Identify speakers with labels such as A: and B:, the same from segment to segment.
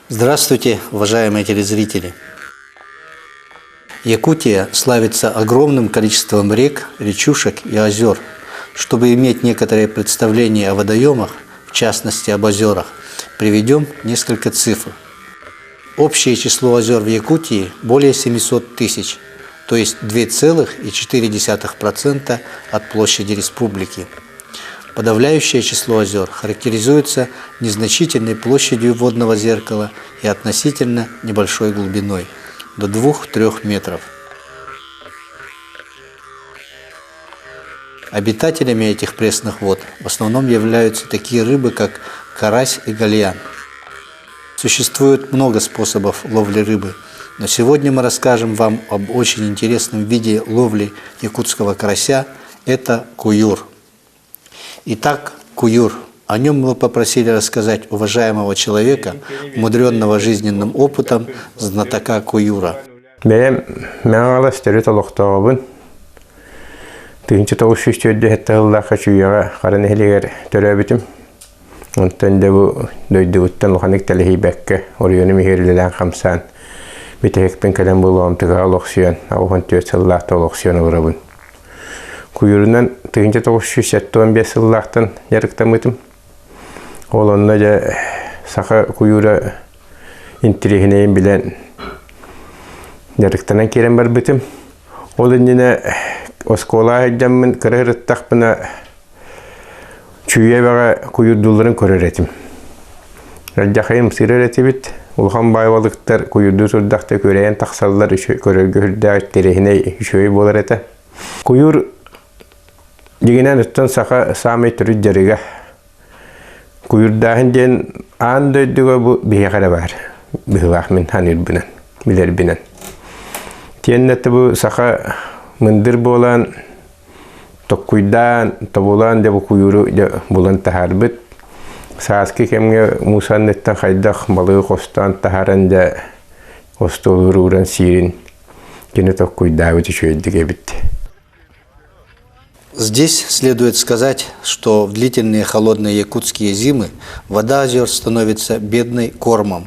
A: Здравствуйте, уважаемые телезрители! Якутия славится огромным количеством рек, речушек и озер. Чтобы иметь некоторое представление о водоемах, в частности об озерах, приведем несколько цифр. Общее число озер в Якутии более 700 тысяч, то есть 2,4% от площади республики. Подавляющее число озер характеризуется незначительной площадью водного зеркала и относительно небольшой глубиной – до 2-3 метров. Обитателями этих пресных вод в основном являются такие рыбы, как карась и гальян. Существует много способов ловли рыбы, но сегодня мы расскажем вам об очень интересном виде ловли якутского карася – это куюр. Итак, куюр. О нем мы попросили рассказать уважаемого человека, умудренного жизненным опытом, знатока куюра.
B: Бэйэм Мэҥэ төрүт олохтооҕобун. 1904 сыллаахха Чүүйэҕэ Хара нэһилиэгэр төрөөбүтүм. Онтон дьэ бу дойдубуттан улаханнык тэлэһийбэккэ, оройуонум иһигэр үлэлээн хамсаан, бүтэһикпин кэлэн буолуоҕум тыгаҕа олохсуйан, 84 сыллаахта олохсуйан олоробун. Куйуурунан 1975 сыллаахтан дьарыктаммытым. Ол онно дьэ саха куйуура интириэһинэйин билэн дьарыктанан киирэн барбытым. Ол иннинэ оскуола сылдьаммын кыра сырыттахпына Чүүйэ эбэҕэ куйуурдуулларын көрөр этим. Алдьархайым сырар этибит, улахан баай балыктар куйуурдуу турдахта күрэйэн тахсаллар көрөргө сүрдээх интэриэһинэй үчүгэй буолар этэ. Куйуур дьиҥинэн оттон саха саамай төрүт дьарыга. Куйуурдааһын диэн аан дойдуга бу биһиэхэ эрэ баар быһыылаах мин саныырбынан, билэрбинэн. Тиэннэ бу саха мындыр буолан Токкуйдаан, тобулаан дьэ бу куйууру дьэ булан таһаарбыт. Сааскы кэмҥэ муус анныттан хайдах балыгы хостоон таһааран дьэ остуолугар ууран сиирин кини токкуйдаабыт үчүгэйдик эбит.
A: Здесь следует сказать, что в длительные холодные якутские зимы вода озер становится бедной кормом.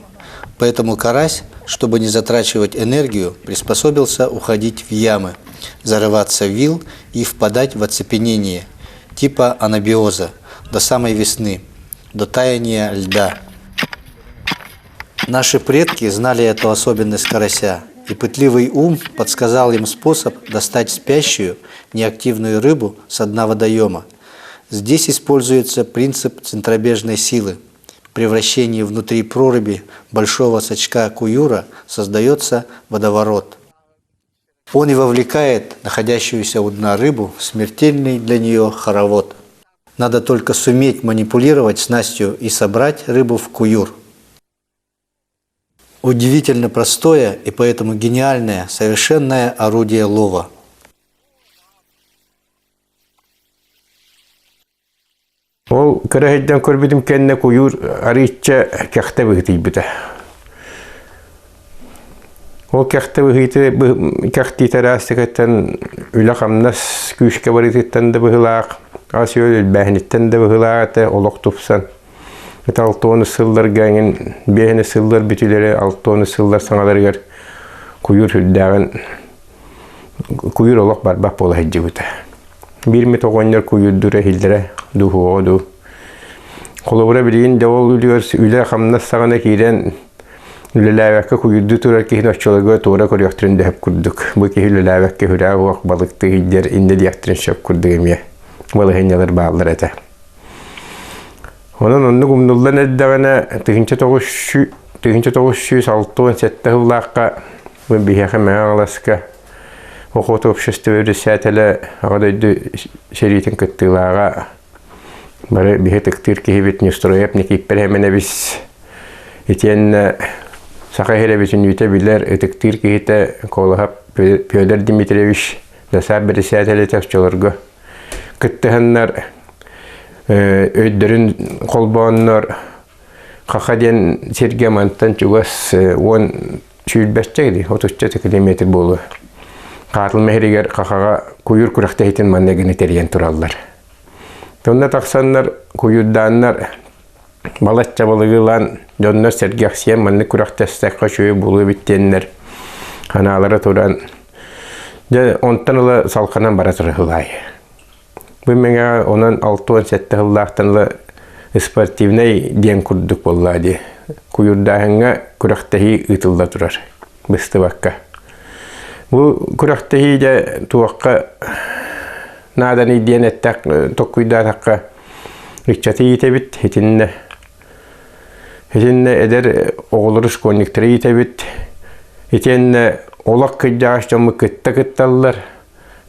A: Поэтому карась, чтобы не затрачивать энергию, приспособился уходить в ямы, зарываться в вил и впадать в оцепенение, типа анабиоза, до самой весны, до таяния льда. Наши предки знали эту особенность карася, и пытливый ум подсказал им способ достать спящую, неактивную рыбу с дна водоема. Здесь используется принцип центробежной силы. При вращении внутри проруби большого сачка куюра создается водоворот. Он и вовлекает находящуюся у дна рыбу в смертельный для нее хоровод. Надо только суметь манипулировать снастью и собрать рыбу в куюр. Удивительно простое и поэтому гениальное, совершенное орудие лова.
B: Ол кыра көрбүтүм кэннэ куйуур арыычча кэхтэ быһыытыйбыта. Ол кэхтэ быһыыты кэхтиитэ араастыкаттан үлэ-хамнас күүскэ барыытыттан да быһыылаах, ас-үөл элбээһиниттэн да быһыылаах этэ, олох тупсан. Это алтыаны сылларга эҥин биэһини сыллар бүтүүлэрэ алтыаны сыллар саҥаларыгар куйуур сүрдээҕин куйуур олох барбах буола сылдьыбыта. Биир эмит оҕонньор куйуурдуура иһиллэрэ дуу, дуу. Холобура билигин дьэ ол үлүгэр үлэ-хамнас саҕана киирэн үлэлээбэккэ куйуурдуу турар киһини оччолорго туора көрүөхтэрин да сөп курдук. Бу киһи үлэлээбэккэ сүрэ уох балыктыы сылдьар иннэ диэхтэрин сөп курдук эмиэ балаһыанньалар бааллар этэ. Онон оннук умнуллан эрдэҕинэ 1967 сыллаахха бу биһиэхэ Мэҥэ Хаҥаласка Охота общество председателэ Аҕа дойду сэриитин кыттыылааҕа бары биһи ытыктыыр киһибит Неустроев Никииппэр Эмэнэбис итиэннэ Саха сирэ бүтүннүүтэ билэр ытыктыыр киһитэ Колоһап Петр Дмитриевич ДОСААФ председателэ оччолорго кыттыһаннар өйдөрүн холбооннор Хаха диэн сиргэ мантан чугас 10 Сүүрбэччэ или отучча километр буолуо. Хаатыл мэһиригэр хахаҕа куйуур күрэхтэһиитин манна гына тэрийэн тураллар. Онно тахсаннар куйуурдааннар балачча балыгылаан дьоннор сэргэхсийэн маннык күрэхтэстэххэ үчүгэй буолуо эбит диэннэр ханаалара туран дьэ онтон ыла салҕанан бара сырыһылаай. Бу мэҥэҕэ онон 67 сыллаахтан ыла спортивнай диэн курдук буолла дии. Куйуурдааһыҥҥа күрэхтэһии ыытылла турар быстыбакка. Бу күрэхтэһии дьэ туохха нааданый диэн эттэх толкуйдаатахха ыччаты иитэбит итиннэ итиннэ эдэр оҕолору школьниктары иитэбит итиэннэ олох кырдьаҕас дьоммут кытта кытталлар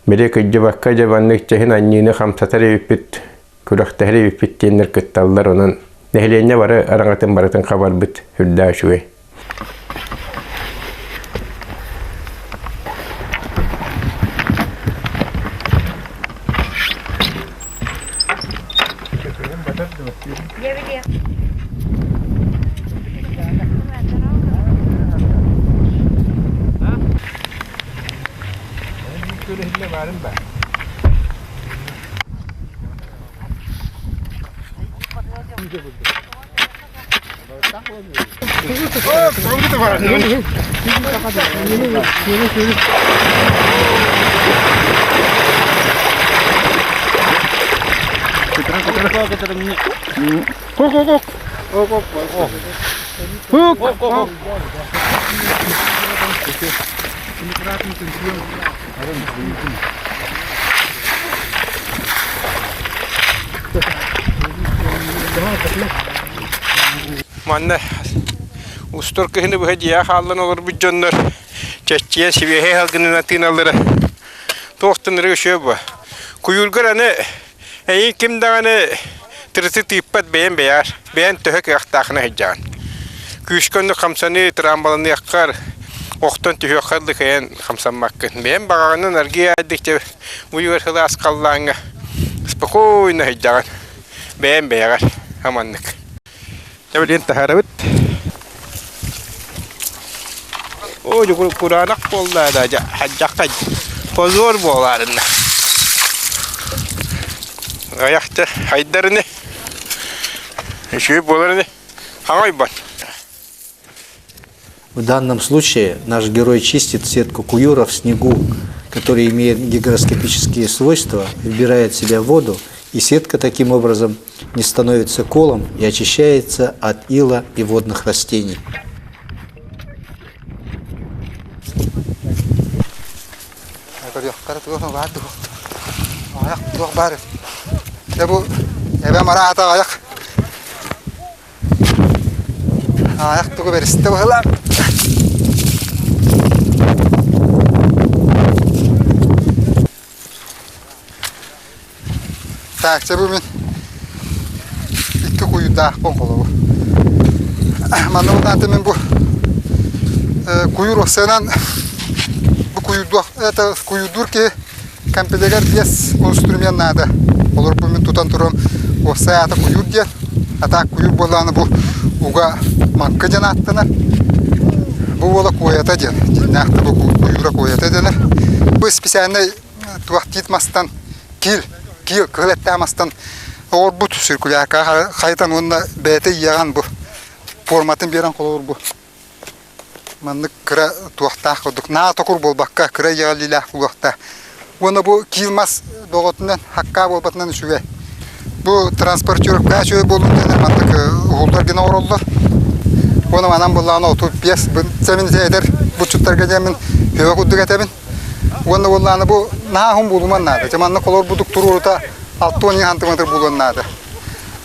B: Били кырдьыбакка дьэ маннык чэһин анньыыны хамсатар эбиппит, күрэхтэһэр эбиппит диэннэр кытталлар, онон нэһилиэнньэ бары араҥатын барытын хабарбыт үрдээх үчүгэй. Манна устар кыһыны быһа дьиэҕэ хааллан олорбут дьоннор чэччийэн сибиэһэй салгынынан тыыналлара туохтан эрэ үчүгэй буо. Куйуургар аны Эйигин ким даҕаны тырыты тыыппат бэйэм бэйээр, бэйэн төһө кыахтаахына сылдьаҕын. Күүскэ оннук хамсаныы тыраамбаланыаххар, охтон түһүөххэр да кыайан хамсаммаккын. Бэйэм баҕаҕынан аргыый аайдык дьэ бу сылаас халлааҥҥа спокойно сылдьаҕын. Бэйэм бэйэҕэр аманнык. Дьэ билигин таһаарабыт. Оо, кураанах буолла да, дьахха позор буолаарынна. Айахта хайдарыны, үчүгэй буоларыны, хаҥайбат.
A: В данном случае наш герой чистит сетку куюра в снегу, который имеет гигроскопические свойства, вбирает в себя воду, и сетка таким образом не становится колом и очищается от ила и водных растений.
C: Аайах тугу бэристэ быһылаах. Так, чэ бу мин икки куйуурдаахпын холобур. Манна утааты мин бу куйуур охсуонан бу куйуурдуох это куйуурдуур киһи Компелегар биэс инструмент наада. Олор бу мин тутан туран уопсай аата куйуур диэн. А так куйуур буоллаҕына бу уга маҥкы диэн ааттанар. Бу уола куойата диэн. Дьиннээх да бу куйуура куойата дэнэр. Бу специальнай туох тиит мастан киил, киил кыһыл эттээх мастан оҥорбут циркуляркаҕа хайытан уонна бэйэтэ иэҕэн бу форматын биэрэн холобур бу Маннык кыра туохтаах курдук наа токур буолбакка кыра иэҕэлиилээх буолуохтаах. Уонна бу киил мас доҕотунан хаккаа буолбатынан үчүгэй. Бу транспортировка үчүгэй буолуун диэн маннык уһуллар гына оҥороллор. Уонна манан буоллаҕына 35 сэмин эдэр булчуттарга диэммин төбө курдук этэбин. Уонна буоллаҕына бу наһаа уһун буолуман наада. Дьэ маннык олорбутук туруорута 60 сантиметр буолуон наада.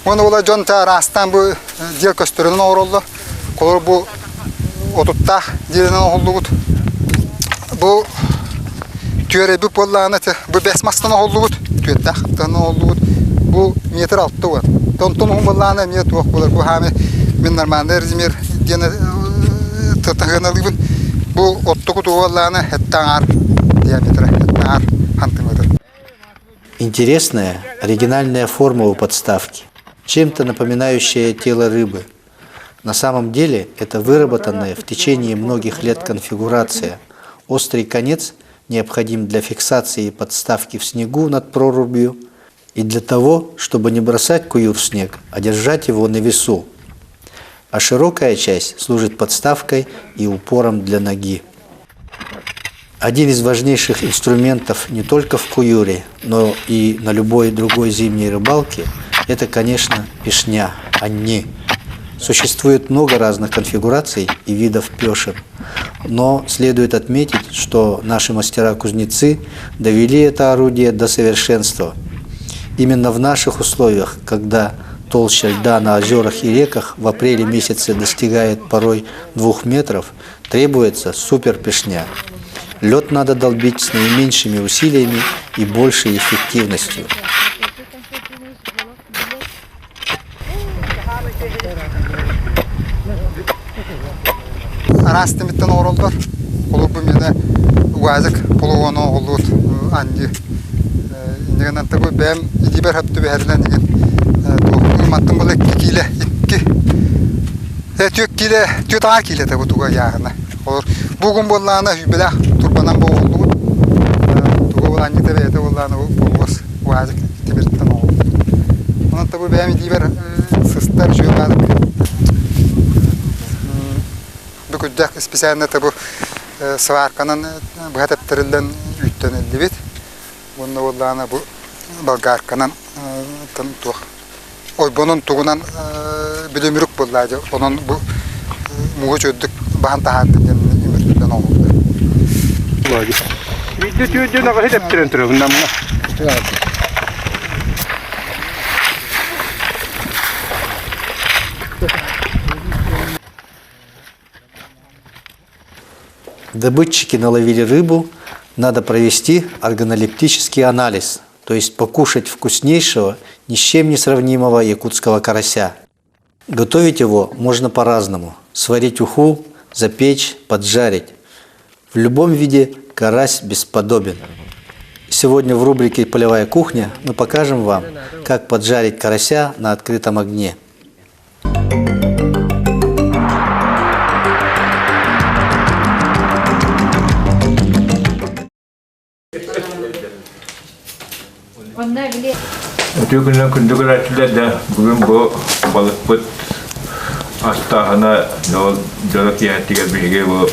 C: Уонна буола дьон араастаан бу дьиэ көстөрүнэн оҥороллор. Холобур бу отуттаах дьиэнэн оҥоһуллубут. Бу түөрэйбит буоллаҕына бу бэс мастан оҥоһуллубут, түөртээх хаптаһынан оҥоһуллубут. Бу метр 60. Онтон уһун буоллаҕына эмиэ туох буолар бу хаами мин нормальный размер диэн тыаналыыбын. Бу оттуку тугу буоллаҕына сэттэ аҥаар диаметра, сэттэ аҥаар сантиметр.
A: Интересная, оригинальная форма у подставки, чем-то напоминающая тело рыбы. На самом деле это выработанная в течение многих лет конфигурация. Острый конец необходим для фиксации подставки в снегу над прорубью и для того, чтобы не бросать куюр в снег, а держать его на весу. А широкая часть служит подставкой и упором для ноги. Один из важнейших инструментов не только в куюре, но и на любой другой зимней рыбалке – это, конечно, пешня, а не. Существует много разных конфигураций и видов пешен, но следует отметить, что наши мастера-кузнецы довели это орудие до совершенства. Именно в наших условиях, когда толща льда на озерах и реках в апреле месяце достигает порой двух метров, требуется суперпешня. Лед надо долбить с наименьшими усилиями и большей эффективностью.
C: Араас тимиттэн оҥороллор. Холобур миэнэ УАЗик полуону оҕолуут анньыы. Иннигинэн бу бэйэм илиибэр хөп түбэһэринэн игин мантан була икки киилэ икки түөрт киилэ түөрт аҥаар киилэ этэ бу туга ыйааһына. Олор бугун буоллаҕына сүүрбэлээх турбанан буолуллубут. Туга буолаан анньыта бэйэтэ буоллаҕына болуос УАЗик тимиртэн оҥоһуллубут. Онон бу бэйэм илиибэр сыстар үчүгэй баалык бу күрдьэх специально бу сварканан быһа тэптэриллэн үүттэниллибит. Уонна буоллаҕына бу болгарканан туох ойбонун тугунан бүлүмүрүк буоллаа дьэ онон бу мууһу үчүгэйдик баһан таһаардын диэн үмүрүтүллэн оҥоһуллар.
B: Биирдэ түөрдүн аҕыһы тэптэрэн турабын намҥа.
A: Добытчики наловили рыбу, надо провести органолептический анализ, то есть покушать вкуснейшего, ни с чем не сравнимого якутского карася. Готовить его можно по-разному. Сварить уху, запечь, поджарить. В любом виде карась бесподобен. Сегодня в рубрике «Полевая кухня» мы покажем вам, как поджарить карася на открытом огне.
B: Үтүө күнүнэн күндү көрөөччүлэр да бүгүн бу балыкпыт астааһына дьоро киэһэтигэр биһиги бу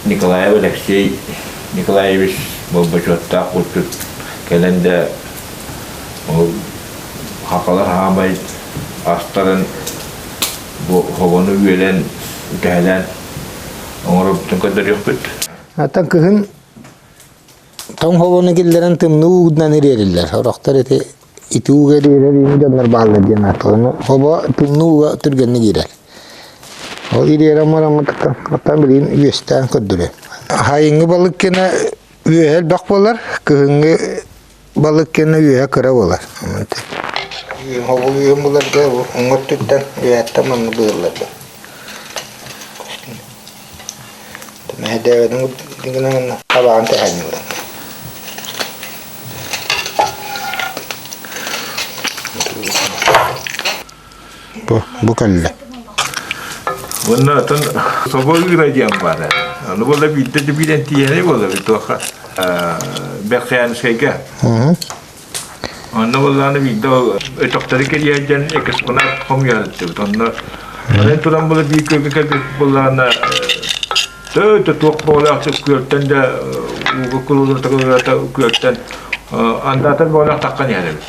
B: Николаев Алексей Николаевич бу бочуоттаах булчут кэлэн да ол хахалар хаамай астарын бу хобону үөлэн үтэһэлээн оҥоробутун көрдөрүөхпүт.
D: Аттан кыһын тоҥ хобону киллэрэн тымныы уугунан ириэриллэр. Сорохтор ити ити ууга ириэрэр иин дьоннор бааллар диэн аатталар. Хобо тымныы ууга түргэнник иирэр. Ол ириэрэн бараммытыттан оттон билигин үөстээн көрдөрүө. Хайыҥҥы балык кэнэ үөһэ элбэх буолар, кыһыҥҥы Балык кэннэ үөһэ кыра буолар. Хобул үөһүн буларга уҥа өттүттэн үөһэттэн манна быылларда. Мэһэйдээбэтин гынан табаҕын тэһээнньилэр. Бу, бу кэллэ.
B: Уонна атын собо ыыра диэн баар. Аны буолла биирдэ да биирэн тиийэни буолла туохха Бэрхээнскэйгэ. Онно буоллааны биирдэ ол өтөхтөрү кэрийэн дьэн экспонат хомуйан ыттыбыт. Онно аны туран була биир күөлгэ кэлбит буоллаана тө туох буолаах күөлтэн да ууга кулулун күөлтэн андаатар буолаах таххан иһэр эбит.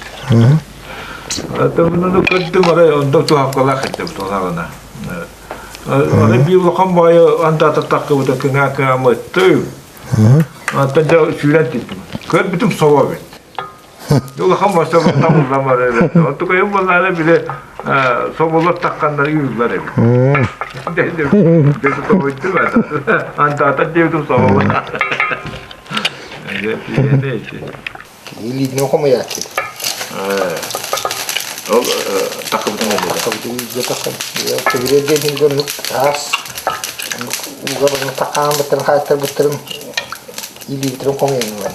B: Тымныны көрдүм арай онно туһахкалаах этим туһаҕына. Аны биир улахан баайы антаататтаххыбыта кыҥаа кыҥааммыттыы. Онтон дьэ сүүрэн тиийдим. Көрбүтүм собо эбит. Улахан баста уллам бар эбит. Онтукайым буоллаҕына били соболор тахханнар ыыллар эбит. Антаатар диэбитим собо.
D: Илиитинэн хомуйааччы.
B: Ол таххыбытын олуга.
D: Төбүрүөр диэн оннук аас ууга баран тахаан хаайтарбыттарын илиибиттэрин хомуйаннар.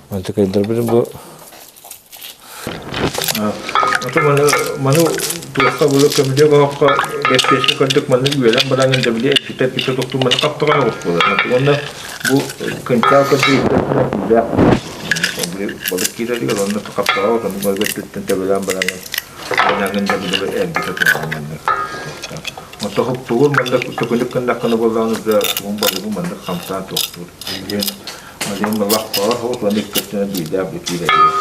B: Онтукайдарбытын бу.
E: Ото маны маны туохха булу көмүлүөк оһоххо бэспиэскэ көрдүк маннык үөлэн баран дэбили эппитэ эппитэ тохтуу маны хаптаҕай оҕус буолар. Уонна бу кынчаал көрдүк иккитинэн киилээх балык киирэригэр онно хаптаҕай отону өттүттэн төбөлөөн баран уонна дэбили эргитэ туһаҕа маннык. Онто тугун маннык төкүнүк гыннаххына буоллаҕына да тугун балыгы маннык хамсаан тохтуур. Диэн Мадьын лаппаҕа соҕус уонна икки өттүнэн биирдээх бу киирэригэр.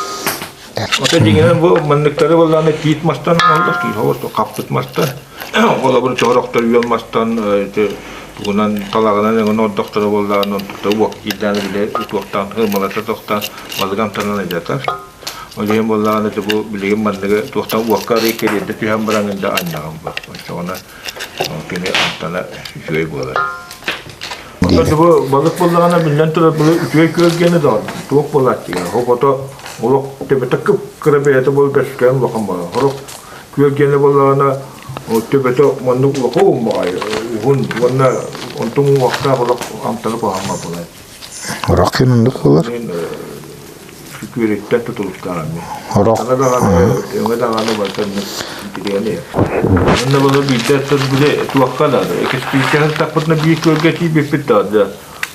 E: Ото дьиҥинэн бу манныктары буоллаҕына тиит мастан оҥоһуллар, тиит оҕус хаппыт мастан, холобур чорохтор үөл мастан тугунан талаҕынан өҥөн ордохторо буоллаҕына онтукта уок киирдээн били утуохтаан һыымалата тохтоон балык амтанан айдатар. Ол иһин буоллаҕына бу билигин манныгы туохтан уокка арый кэриэтэ түһэн баран да анньаҕын бу. Оччоҕуна кини амтана үчүгэй буолар. Оттон бу балык буоллаҕына биллэн турар бу үчүгэй күөл диэни даҕаны туох буолааччы хопото олох төбөтө кып-кыра бэйэтэ буол бэскээн улахан буолар. Сорох күөл диэни буоллаҕына төбөтө маннык улахан уммаҕай уһун уонна онтон уҥуохтаах олох амтана куһаҕан буолар.
D: Орох ким оннук буолар?
E: Күөлүттэн тутулуктаах эмиэ.
D: Орох.
E: Аны даҕаны, өҥө даҕаны барыта тириэни. Онно була биирдэ били туохха да экспедицияны тахпытына биир күөлгэ тиийбиппит да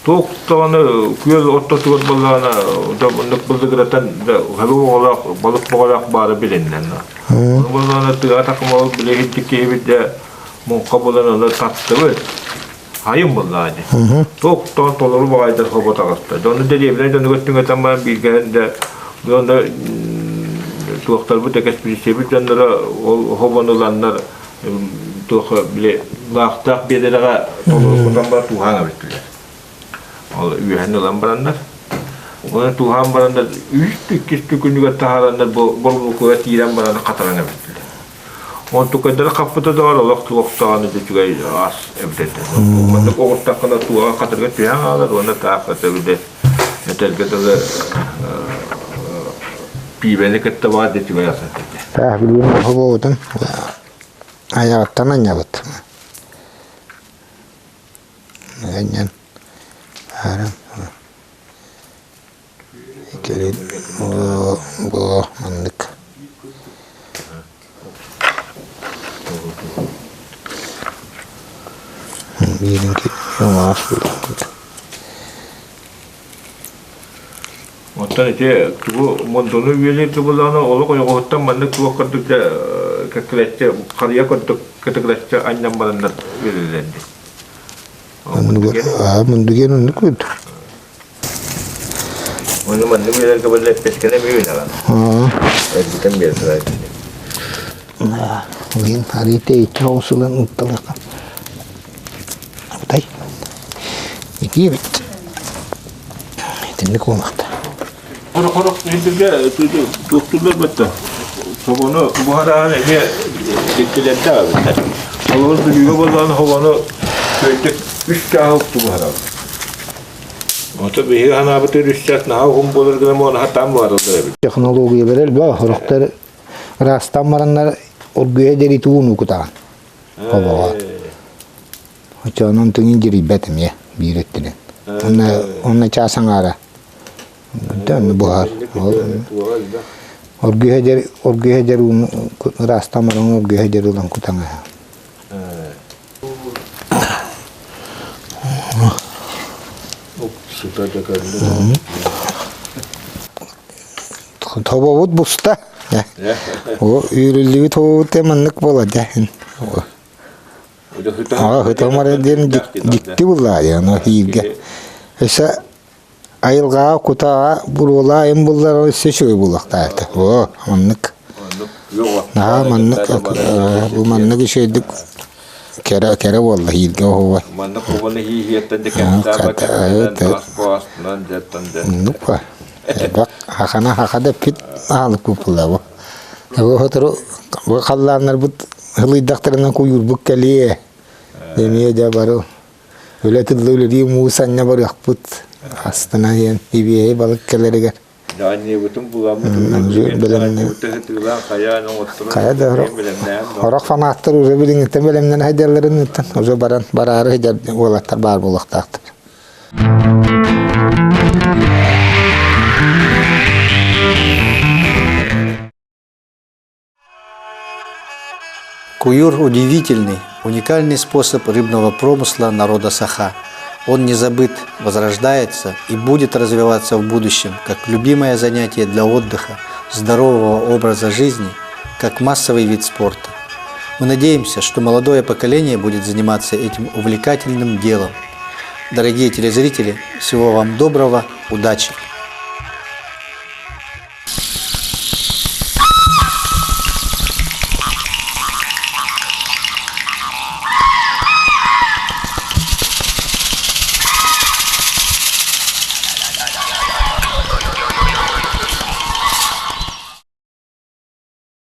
E: туох даҕаны күөл ортотугар буоллаҕына да оннук былдыгыратан да хабы оҕолоох балык боҕолоох баара билиннэ. Ону буоллаҕына тыаҕа такымалык били иһиттик киһибит дэ муҥха булан ону таттыбыт. Айым буоллаҕа дии. Туох-тоон толору баҕайдар хобо таҕыста. Дьону дэриэбинэ дьонугар түҥэтэн баран бииргэһэн да онно туохтарбыт экспедициябыт дьонноро ол хобону ыланнар туох били лаахтаах биэдэрэҕэ толору кутан баран тууһаан эбиттилэр. Ол үөһэн ылан бараннар Оны тууһаан бараннар үс иккис күнүгэр таһаараннар бу борбукуга тиирэн баран хатаран эбиттилэр. Онтукайдары хаппыта да олох туохтаҕын үчүгэй ас эбит этэ. Маннык оҕустаххына туоҕа хатырга түһэн хаалар уонна таах өтөбүдэ этэргэ дылы пиибэни кытта баар да үчүгэй ас этэ.
D: Таах билигин оһобоҕутун айаҕыттан анньабыт. Анньан ааран Кэлин бу маннык бииринки оҥоос
E: Оттон ити тугу Мондону үөлүүр тубулааны олох ойоҕоһуттан маннык туох курдук да кэккэлэччи харыйа курдук кытыгыраччы анньан бараннар үөлэллэр дии.
D: Мундуген оннук үт.
E: Ону маннык үөрэргэ буолла эппэскэнэ эмиэ үүнэҕин. Эргитэн биэрдилэр.
D: Мин арыйта икки оҕусулан ытталыха. Абытай. Итии эбит. Итинник буолахта.
E: Хорох-хорох иһитиргэ туохтууллар бытта. Собону буһараан эмиэ дьиктилэрдээх эбиттэр. Холобур Бүлүүгэ буоллаҕына собону күөлдүк үс чааһы укту буһарабыт. Ото биһиги санаабытыгар үс чаас наһаа уһун буолар гына муона хатаан буһараллар эбит.
D: Технология берер баа хорохтор ыраастан бараннар оргуйа дери тууну кутаҕын. Хобоҕо. Очоонон тыҥын дьирийбэт эмиэ биир өттүнэн. Онно онно чаас аҥаара. Онно буһар. Оргуйа дер оргуйа дер ууну ыраастан баран оргуйа дер ылан кутаҥа. Тобобут буста. О үүрүллүбүт тобобут маннык буола дьэ. Хытамар диэн дьикти буллаа диэн ииргэ. Өссө айылҕаҕа кутаҕа буруолаа им буллар өссө үчүгэй буолуохтаах О, маннык. Наһаа маннык бу маннык үчүгэйдик кэрэ кэрэ буолла ииргэ оһуобай.
E: Маннык кубаны иһиэттэн де кэпсээбэ ас-буастынан дьэттэн де.
D: Оннук ба. Элбэх хахана хаха дэппит аһалык буолла бу. Бу сотору бу халлааннарбыт ылыйдахтарына куйуурбут кэлиэ. Эмиэ дьэ бары үлэ тылла үлэлии муус анньа барыахпыт. Астына диэн ибиэһи балык кэлэригэр.
E: Анньыыбытын буламмыт
D: Хайа да орох фанаттар уже билиҥҥиттэн бэлэмнэнэ сылдьалларын уже баран бараары сылдьар уолаттар баар буолуохтаахтар.
A: Куюр – удивительный, уникальный способ рыбного промысла народа Саха. Он не забыт, возрождается и будет развиваться в будущем как любимое занятие для отдыха, здорового образа жизни, как массовый вид спорта. Мы надеемся, что молодое поколение будет заниматься этим увлекательным делом. Дорогие телезрители, всего вам доброго, удачи!